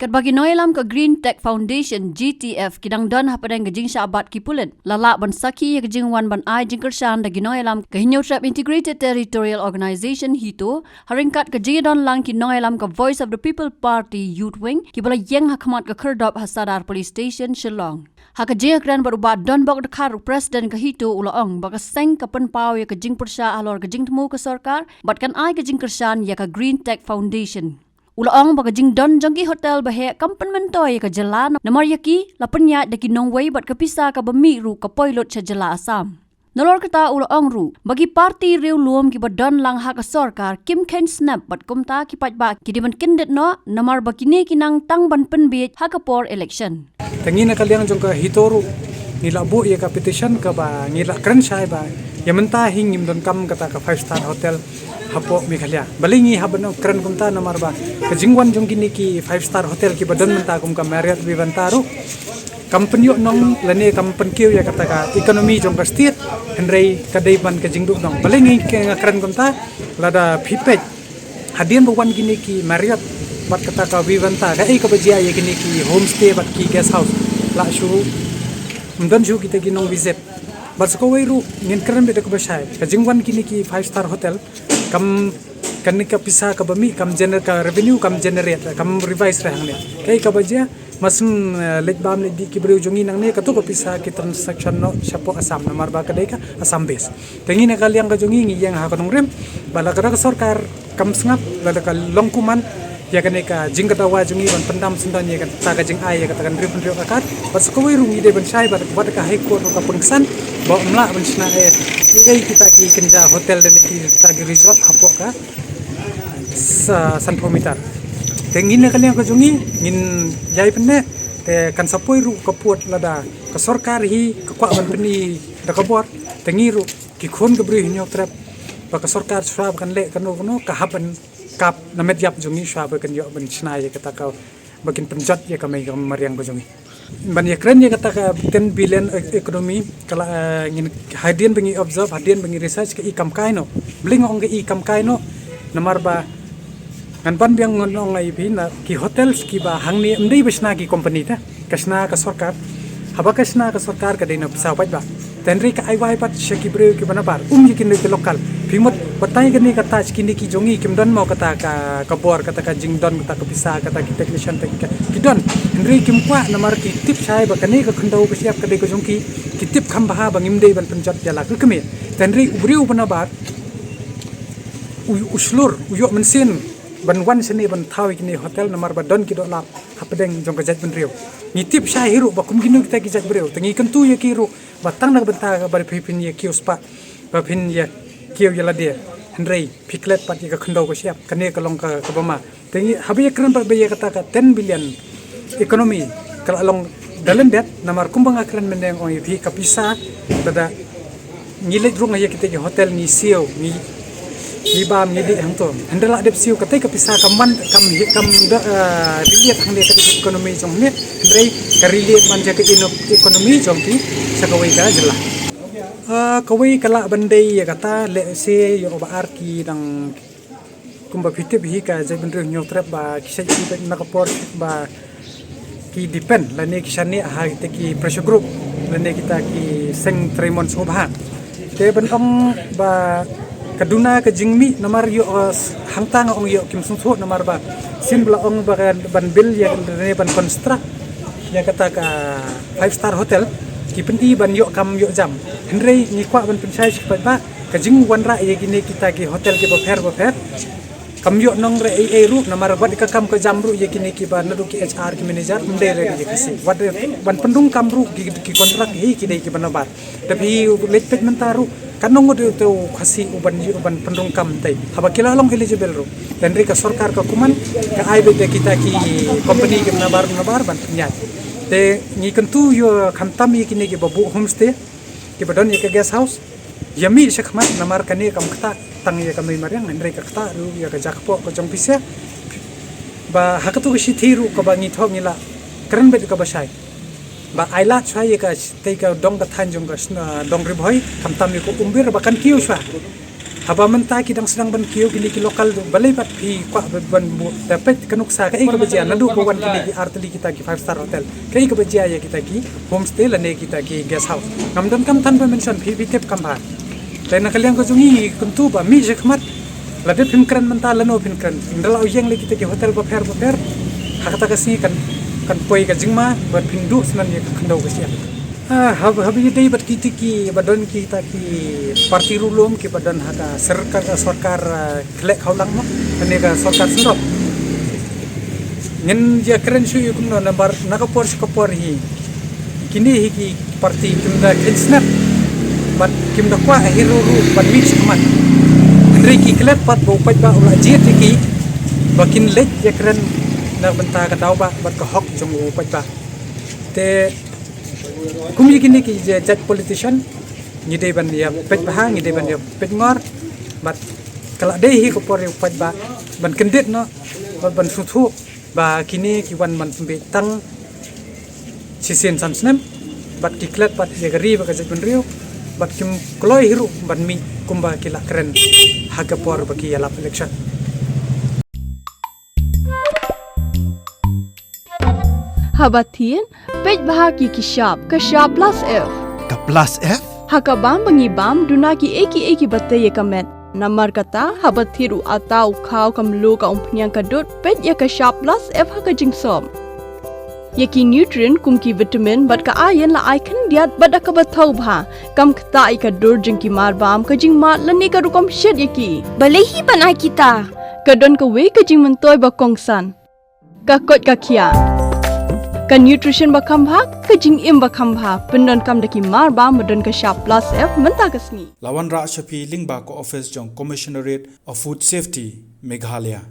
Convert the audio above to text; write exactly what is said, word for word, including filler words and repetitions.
Katba ki nongïalam ka Green Tech Foundation, G T F, ki dang don hapdeng ka jingshah bat ki pulit, la lah ban sakhi ïa ka jingwan ban ai jingkyrshan da ki nongïalam ka Hynñiewtrep Integrated Territorial Organization, HITO, ha ryngkat ka jingïadon lang ki nongïalam ka Voice of the People Party Youth Wing, kiba la ïeng ha khmat ka khyrdop ha Sadar Police Station, Shillong. Ha ka jingïakren bad u Bah Donbok Dkhar, u President ka HITO, u la ong ba ka seng ka pynpaw ïa ka jingpyrshah halor ka jingthmu ka sorkar bad kan ai ka jingkyrshan ïa ka Green Tech Foundation. U la ong ba ka jingdon jong ki hotel ba heh kam pynmyntoi ïa ka jylla, namar ïa ki la pynïaid da ki nongwei bad ka pisa kaba mih ruh ka poi lut sha jylla Assam. Nalor kata, u la ong ruh ba ki party riewlum kiba don lang ha ka sorkar kim kheiñ snep bad kumta ki paidbah ki dei ban kyndit noh, namar ba kine ki nang tang ban pynbiej ha ka por election. Te ngi na ka liang jong ka HITO ruh ngi la buh ïa ka petition kaba ngi la kren shai ba ïa mynta hi ngim donkam kata ka five star hotel hapoh Meghalaya. Balei ngi hap ban kren kumta? Namar ba ka jingwan jong kine ki five star hotel kiba don mynta kum ka Marriott Vivanta ruh kam pynïoh nong lane kam pynkiew ïa kata ka economy jong ka state, hynrei ka dei ban ka jingduh nong. Balei ngi kren kumta? Lada phi peit, hadien ba wan kine ki Marriott bad kata ka Vivanta, kaei kaba jia ïa kine ki homestay bad ki guest house? La shu ym don shuh kita ki nong visit. Bad sa kawei ruh ngin kren beit da kaba shai, ka jingwan kine ki five star hotel kam, kane ka pisa kaba mih kam gener-, ka revenue kam generate, kam revise re hangne. Kaei kaba jia? Mar shu, eh, leit bam leit dih ki briew jong ngi nangne, kato ka pisa ki transaction noh shapoh Assam, namar ba ka dei ka Assam base. Te ngi na ka liang ka jong ngi ngi ïeng ha ka nongrim ba lada ka sorkar kam sngap, lada ka long kumne ïa kane ka jingkyndawa jong ngi ban pyndam syndon ïa kata ka jingai ïa kata ka hynriew hynriew ka card. Bad sa kawei ruh ngi dei ban shai ba wat ka High Court ruh ka pynksan ba ym lah ban shna ei ei kita ki kynja hotel lane kita ki resort hapoh ka sa sanphew meter. Te ngi na ka liang ka jong ngi ngin ïai pynneh, te kan sa poi ruh ka pud lada ka sorkar hi ka kwah ban pyni da ka bor, te ngi ruh ki khun ka briew Hynñiewtrep, ba ka sorkar shuwa ba kan leh kano kano ka hap ban kap na met ïap jong ngi shuwa ba kan ïoh ban shna ïa kata ka, ba kin pynjot ïa ka mei ka mariang ka jong ngi. Ban ïakren ïa kata ka ten billion e-, economy, ka la, eh, ngin, hadien ba ngi observe, hadien ba ngi research, ka i kam kai noh. Balei nga ong ka i kam kai noh? Namar ba ngan ban biang ngan ong ïa phi na ki hotels kiba hangne ym dei ba shna ki company te, ka shna ka sorkar. Haba ka shna ka sorkar ka dei na pisa u paidbah. Te hynrei ka ai wai pat sha ki briew kiba nabar, um ïa kine ki local. Phi mut batai kane ka touch kine ki jong ngi kim don mo kata ka, ka bor, kata ka jingdon, kata ka pisa, kata ki technician, kata ki, ki don. Hynrei kim kwah namar ki tip shai ba kane ka khyndew ka shyiap ka dei ka jong ki, ki tip kham bha ba ngim dei ban pynjot ïa la ka kmie. Te hynrei u briew ba nabar u, u shlur, u ïoh mynsiem ban wan shane ban thaw ïa kine hotel namar ba don ki doh lap hapdeng jong ka jaitbynriew. Ngi tip shai hi ruh ba kum kino kita ki jaitbynriew, te ngi kyntu ïa ki ruh ba tang na ka bynta ba phi phin ïa kiew spah, ba phin ïa kiew ïa lade, hynrei phi klet pat ïa ka khyndew ka shyiap, kane ka long ka, kaba ma. Te ngi haba ïakren pat ba ïa kata ka ten billion economy ka la long da lyndet, namar kumba nga kren mynne nga ong ïa phi ka pisa, lada ngi leit rung ïa kita ki hotel ngi siew, ngi, ngi bam, ngi dih hangto. Hynda la dep siew katei ka pisa kam wan, kam hi, kam da, eh, relate hangne ka economy jong ne, hynrei ka relate man ja ka ino-, economy jong ki sa kawei ka jylla. Eh, kawei ka lah ban dei ïa kata, lehse ïa u Bah ar ki dang kumba phi tip hi ka jaitbynriew Hynñiewtrep ba ki shait ki beit na ka por ba ki depend lane ki shaniah ha kita ki pressure group lane kita ki seng trei mon sngewbha. Te ban ong ba ka duna ka jingmih namar ïoh, eh, hangta nga ong ïoh kim sngewthuh namar ba sien ba la ong ba ka ban build ïa lane ban construct ïa kata ka five star hotel ki pyni ban ïoh kam ïoh jam. Hynrei ngi kwah ban pynshai sha ki paidbah ka jingwanrah ïa kine kita ki hotel kiba pher ba pher kam ïoh nong re ei ei ruh, namar wat ka kam ka jam ruh ïa kine kiba naduh ki H R ki manager ym dei re ïa ki Khasi. Wat ban pynrung kam ruh ki, ki kontrak hi ki dei kiba nabar. Te phi leit peit mynta ruh ka nong u dei u Khasi u ban, u ban pynrung kam te haba ki la long eligible ruh. Te hynrei ka sorkar ka kuman ka ai beit ïa kita ki company kiba nabar nabar ban pynïaid. Te ngi kyntu ïa khamtam ïa kine kiba buh homestay, kiba don ïa ka guest house, ïa mih shakhmat namar kane kam ktah tang ïa ka mei mariang, hynrei ka ktah ruh ïa ka jakpoh ka jong pisa. Ba ha katu ka shithi ruh kaba ngi thoh ngi la kren beit kaba shai ba ai lad shwa ïa katei ka dong ka thaiñ jong ka sna-, dong Ri Bhoi, khamtam ïa ka Umbir ba kan kiew shwa. Haba mynta ki dang sdang ban kiew kine ki local, balei pat phi kwah ban, ban buh? Da peit ka nuksa kaei kaba jia naduh ba wan kine ki artylli kita ki five star hotel, kaei kaba jia ïa kita ki homestay lane kita ki guest house. Ngam donkam than ban mention, phi phi tip kam bha. Te na ka liang ka jong ngi kumtu ba mih shakhmat, lada phim kren mynta lano phin kren. Ynda la u ïeng leh kita ki hotel bapher bapher, ha kata ka sngi kan, kan poi ka jingma bad phin duh snan ïa ka khyndew ka shyiap. Ah, hab, haba ïadei bad kita kiba don kita ki party ruh lum kiba don ha ka sorkar, sorkar, ah, khleh khawlang mo, kane ka sorkar syndon. Ngin ïa kren shuh ïa kumno, namar na ka por sha ka por hi kine hi ki party kim da kheiñ snap bad kim da kwah hi ruh ruh ban mih shakhmat. Hynrei ki klet pat ba u paidbah u la jied ïa ki ba kin leit ïa kren na bynta ka daw bah bad ka hok jong u paidbah. Te kum ïa kine ki jait politician, ngi dei ban ïa peit bha, ngi dei ban ïa peit ngor. Bad ka la dei hi ka por ïa u paidbah ban kyndit noh bad ban sngewthuh ba kine ki wan ban pynbeit tang shisien san snem, bad ki klet pat ïa ka ri bad ka jaitbynriew, bad kim kloi hi ruh ban mih kumba ki la kren ha ka por ba ki ïalap election. Haba thied, peit bha ki ki shap, ka shap plus F. Ka plus F? Ha ka bam ba ngi bam, duna kiei kiei kiba tei ïa ka met. Namar kata, haba thied u atta, u khaw, ka mluh, ka umphniang, ka dud, peit ïa ka shap plus F ha ka jingsop. Ïa ki nutrient kum ki vitamin bad ka iron la ai khyndiat bad da kaba thaw bha. Kam ktah ïa ka dur jong ki mar bam, ka jingmad lane ka rukom shet ïa ki. Balei hi ban ai kita? Ka don kawei ka jingmyntoi ba kongsan. Ka koit ka khiah. Ka nutrition ba kham bha, ka jingim ba kham bha. Pyndonkam da ki mar bam ba don ka shap plus F mynta ka sngi. La wanrah sha phi lyngba ka office jong Commissionerate of Food Safety, Meghalaya.